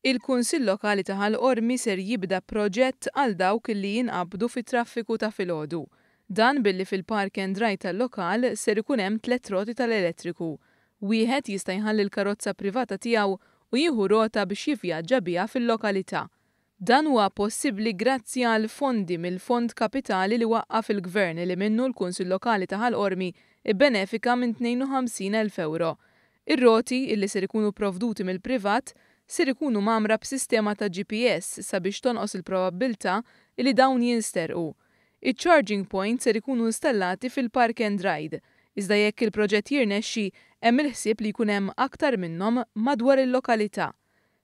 Il-Kunsill Lokali ta' Ħal Qormi ser jibda proġett għal dawk li jinqabdu fit-traffiku ta' filgħodu. Dan billi fil-park and ride tal-lokal ser ikun hemm tlett roti tal-elettriku. Wieħed jista' jħalli l-karozza privata tiegħu u jieħu rota biex jivvjaġġa biha fil-lokalità. Dan huwa possibbli grazzi għal fondi mill-Fond Kapitali li waqqaf il-Gvern li minnu l-Kunsill Lokali ta' Ħal Qormi bbenefika minn 52,000 ewro. Ir-roti, illi ser ikunu provduti mill-privat, ser ikunu mgħammra b'sistema ta' GPS sabiex tonqos il-probabbiltà li dawn jinsterqu. Iċ-charging points ser ikunu installati fil-park and ride. Iżda jekk il-proġett jirnexxi, hemm il-ħsieb li jkun hemm aktar minnhom madwar il-lokalità.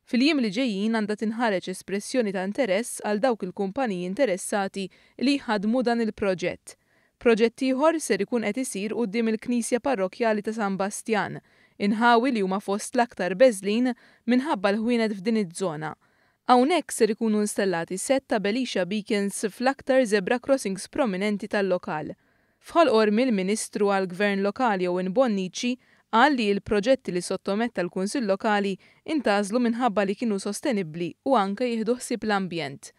Fil-jiem li ġejjin għandha tinħareġ espressjoni ta' interess għal dawk il-kumpaniji interessati li jħaddmu dan il-proġett. Proġett ieħor ser ikun qed isir quddiem il-Knisja Parrokkjali ta' San Bastjan, inħawi li huma fost l-aktar beżlin minħabba l-ħwienet f'din iż-żona. Hawnhekk ser ikunu installati sett ta' Belisha Beacons fl-aktar zebra crossings prominenti tal-lokal. F'Ħal Qormi l-Ministru għall-Gvern Lokali Owen Bonnici qal li l-proġetti li sottometta l-Kunsill Lokali intgħażlu minħabba li kienu sostenibbli u anke jieħdu ħsieb l-ambjent.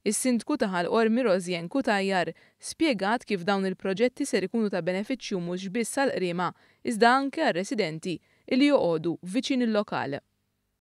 Is-Sindku ta' Ħal Qormi Rosianne Cutajar spjegat kif dawn il-proġetti ser ikunu ta' benefiċċju mhux biss għall-Qriema iżda anke għar-residenti li joqogħdu viċin il-lokal.